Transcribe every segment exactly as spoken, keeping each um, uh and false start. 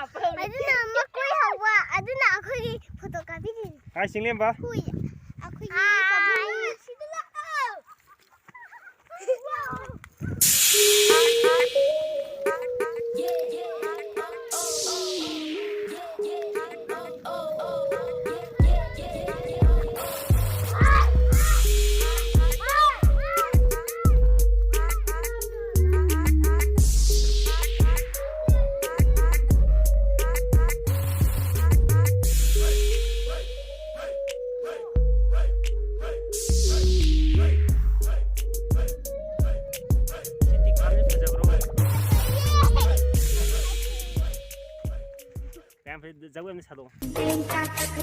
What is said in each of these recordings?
ꯑꯗꯨꯅ ꯃꯀꯣꯏ ꯍꯧꯕ, ꯑꯗꯨꯅ ꯑꯩꯈꯣꯏꯒꯤ ꯐꯣꯇꯣ ꯀꯥꯞꯄꯤꯔꯤꯅꯤ꯫ ꯍꯥꯏ, ꯆꯤꯡꯂꯦꯝꯕ꯫ ꯍꯨꯏ꯫ ꯑꯩꯈꯣꯏꯒꯤ ꯄꯥꯕꯨꯡ꯫ ꯁꯤꯗ ꯂꯥꯛꯑꯣ꯫ ꯃꯌꯥꯝ ꯐꯖ-, ꯖꯒꯣꯏ ꯑꯃ ꯁꯥꯗꯣꯛꯑꯣ꯫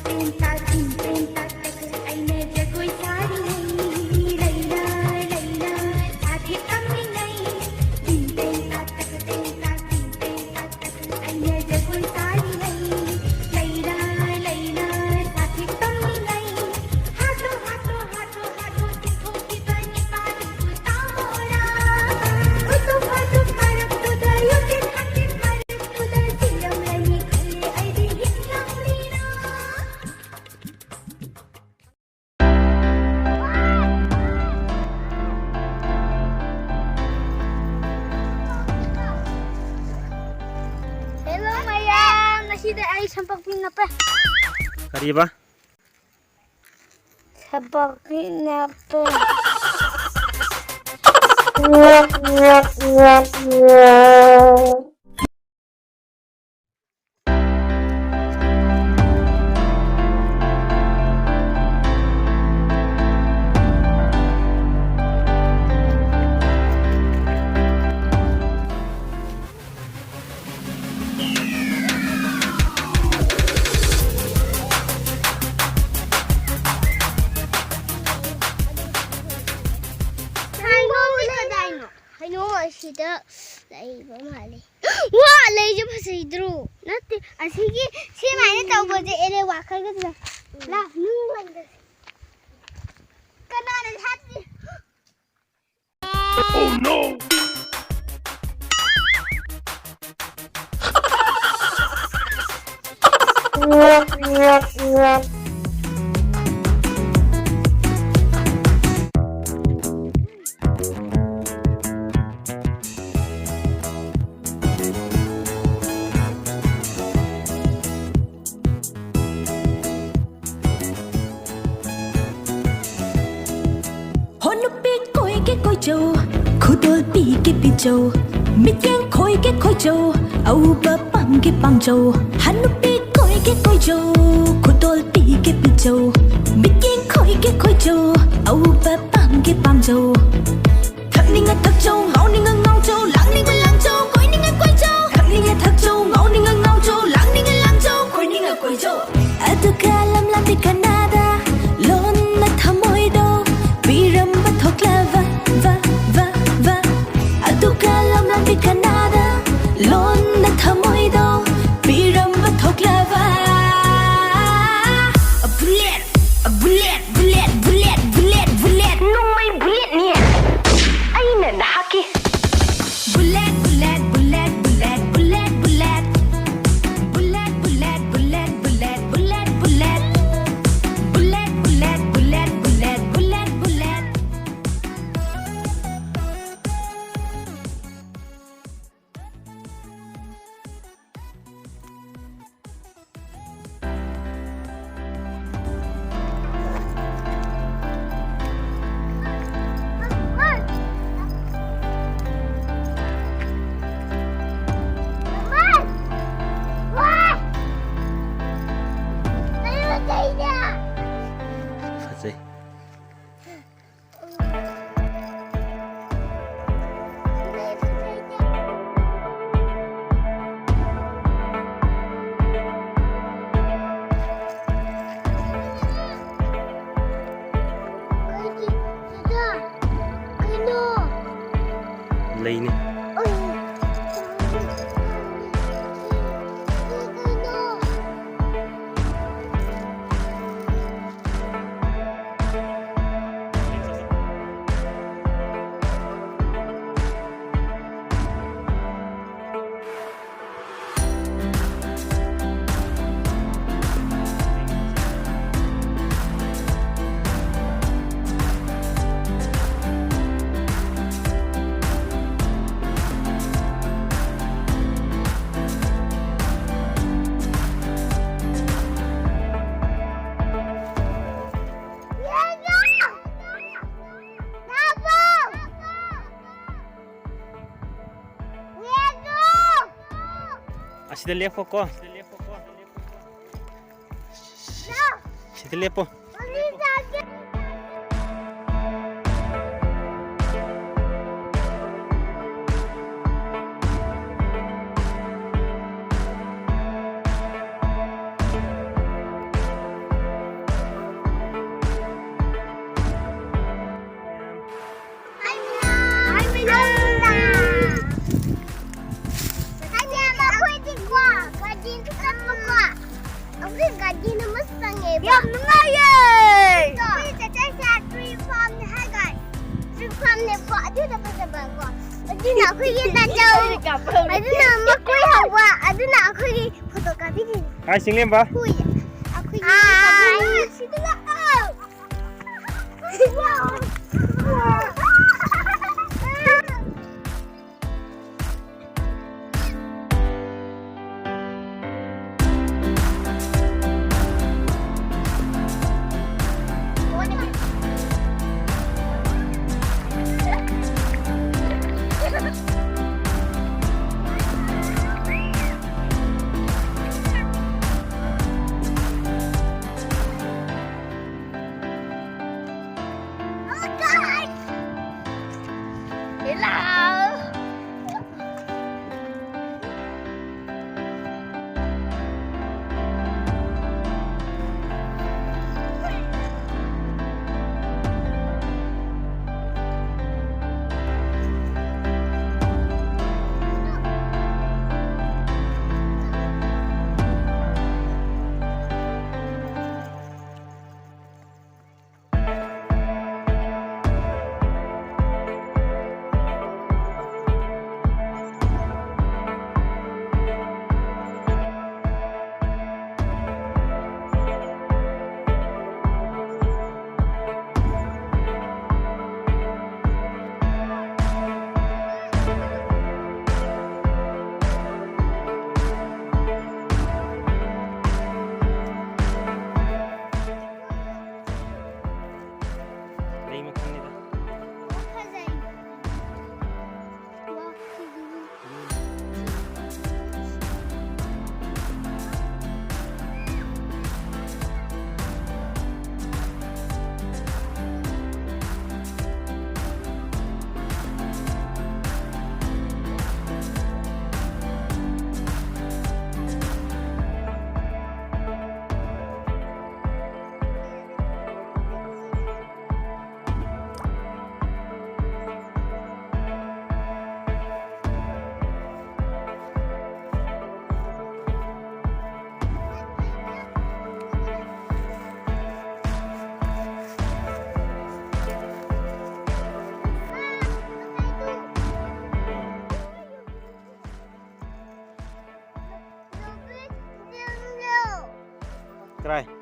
Hello ꯃꯌꯥꯝ, ꯉꯁꯤꯗꯤ ꯑꯩ ꯁꯝꯄꯛꯄꯤ ꯅꯞꯄꯦ꯫ ꯀꯔꯤꯕ? ꯁꯝꯄꯛꯄꯤ ꯅꯞꯄꯦ꯫ ꯍꯩꯅꯧ ꯀꯗꯥꯏꯅꯣ? ꯍꯩꯅꯧ ꯑꯁꯤꯗ ꯂꯩꯕ ꯃꯥꯜꯂꯦ꯫ ꯋꯥ, ꯂꯩꯁꯦ ꯐꯖꯩꯗ꯭ꯔꯣ? ꯅꯠꯇꯦ, ꯑꯁꯤꯒꯤ ꯁꯨꯃꯥꯏꯅ ꯇꯧꯕꯁꯦ ꯑꯦꯂꯦ ꯋꯥꯈꯜꯒ ꯆ-, ꯂꯥ, ꯅꯨꯡ ꯃꯟꯗꯁꯦ꯫ ꯀꯅꯥꯅ ꯍꯥꯠꯂꯤ? Oh no! ꯍꯣ ꯅꯨꯄꯤ ꯀꯣꯏꯒꯦ ꯀꯣꯏꯖꯧ, ꯈꯨꯗꯣꯜ ꯄꯤꯒꯦ ꯄꯤꯖꯧ, ꯃꯤꯠꯌꯦꯡ ꯈꯣꯏꯒꯦ ꯈꯣꯏꯖꯧ, ꯑꯎꯕ ꯄꯥꯝꯒꯦ ꯄꯥꯝꯖꯧ꯫ ꯍ ꯅꯨꯄꯤ ꯀꯣꯏꯒꯦ ꯀꯣꯏꯖꯧ, ꯈꯨꯗꯣꯜ ꯄꯤꯒꯦ ꯄꯤꯖꯧ, ꯃꯤꯠꯌꯦꯡ ꯈꯣꯏꯒꯦ ꯈꯣꯏꯖꯧ, ꯑꯎꯕ ꯄꯥꯝꯒꯦ ꯄꯥꯝꯖꯧ꯫ ꯊꯛꯅꯤꯡꯉ ꯊꯛꯆꯧ, ꯉꯥꯎꯅꯤꯡꯉ ꯉꯥꯎꯖꯧ, ꯂꯥꯡꯅꯤꯡꯉ ꯂꯥꯡꯖꯧ, ꯀꯣꯏꯅꯤꯡꯉ ꯀꯣꯏꯖꯧ꯫ ꯊꯛꯅꯤꯡꯉ ꯊꯛꯆꯧ, ꯉꯥꯎꯅꯤꯡꯉ ꯉꯥꯎꯖꯧ, ꯂꯥꯡꯅꯤꯡꯉ ꯂꯥꯡꯖꯧ, ꯀꯣꯏꯅꯤꯡꯉ ꯀꯣꯏꯖꯧ꯫ ꯑꯗꯨꯒ ꯂꯝꯂꯥꯟꯕꯤ ꯀꯅꯥꯗ ꯂꯣꯟꯅ ꯊꯃꯣꯏꯗꯣ ꯄꯤꯔꯝꯕ ꯊꯣꯛꯂꯕ, ꯕ, ꯕ, ꯕ꯫ ꯑꯗꯨꯒ ꯂꯝꯂꯥꯟꯕꯤ ꯀꯅꯥꯗ ꯂꯣꯟꯅ ꯊꯃꯣꯏꯗꯣ ꯄꯤꯔꯝꯕ ꯊꯣꯛꯂꯕ꯫ Bullet, bullet, bullet, bullet, bullet, bullet. ꯅꯣꯡꯃꯩ bulletꯅꯤ꯫ ꯑꯩꯅ ꯅꯍꯥꯛꯀꯤ꯫ Bullet, bullet, bullet, bullet, bullet, bullet. Bullet, bullet, bullet, bullet, bullet, bullet. Bullet, bullet, bullet, bullet, bullet, bullet. ꯐꯖꯩ꯫ ꯂꯩꯅꯤ꯫ ꯁꯤꯗ ꯂꯦꯞꯄꯣꯀꯣ꯫ ꯁꯤꯗ ꯂꯦꯞꯄꯣ꯫ ꯑꯩꯈꯣꯏ ꯒꯥꯔꯗꯦꯟ ꯑꯃ ꯆꯪꯉꯦꯕ꯫ ꯌꯥꯝ ꯅꯨꯡꯉꯥꯏꯌꯦ꯫ ꯑꯗꯣ ꯑꯩꯈꯣꯏ ꯆꯠꯆꯩꯁꯦ tree farmꯅꯦ ꯍꯥꯏ guys꯫ Tree farmꯅꯦꯀꯣ, ꯑꯗꯨꯅ ꯐꯖꯕꯀꯣ꯫ ꯑꯗꯨꯅ ꯑꯩꯈꯣꯏꯒꯤ ꯇꯥꯆꯧ, ꯑꯗꯨꯅ ꯃꯀꯣꯏ ꯍꯧꯕ, ꯑꯗꯨꯅ ꯑꯩꯈꯣꯏꯒꯤ ꯐꯣꯇꯣ ꯀꯥꯞꯄꯤꯔꯤꯅꯦ꯫ ꯍꯥꯏ, ꯁꯤꯡꯂꯦꯝꯕ꯫ ꯍꯨꯏ꯫ ꯑꯩꯈꯣꯏꯒꯤ ꯍꯥꯏ꯫ ꯁꯤꯗ ꯂꯥꯛꯑꯣ꯫ Oh my God! Bye.